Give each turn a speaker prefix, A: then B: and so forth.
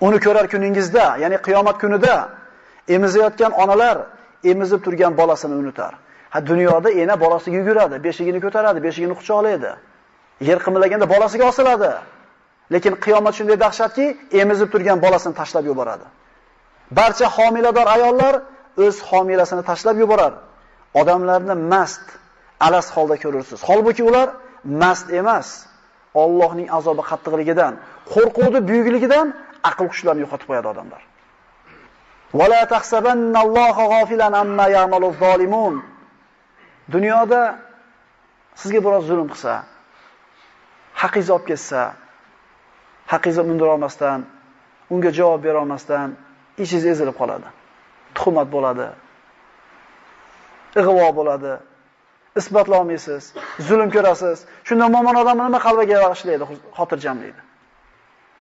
A: Uni ko'rar kuningizda, ya'ni qiyomat kunida emizayotgan onalar emizib turgan bolasini unutar. Ha, dunyoda ena bolasiga yuguradi, beshigini ko'taradi, beshigini quchoqlaydi. Yer qimillaganda bolasiga osiladi. Lekin qiyomat shunday dahshatki, emizib turgan bolasini tashlab yuboradi. Barcha homilador ayollar o'z homilasini tashlab yuborar. Odamlarni mast, alas holda ko'rursiz. Holbuki ular mast emas. Allohning azobi qattiqligidan, qo'rquvni buyukligidan aql hushlarni yo'qotib qo'yadi odamlar. Va la tahsabannalloha g'ofilan amma ya'malu zolimun. Dunyoda sizga biroz zulm qilsa, haqingizni olib ketsa, haqingizni undira olmasdan, unga javob bera olmasdan ishingiz ezilib qoladi. Tuhmat bo'ladi. Ig'vo bo'ladi. Isbotlay olmaysiz, zulm ko'rasiz. Shunda mo'min odam nima qalbiga bag'ishlaydi, xotirjamlaydi.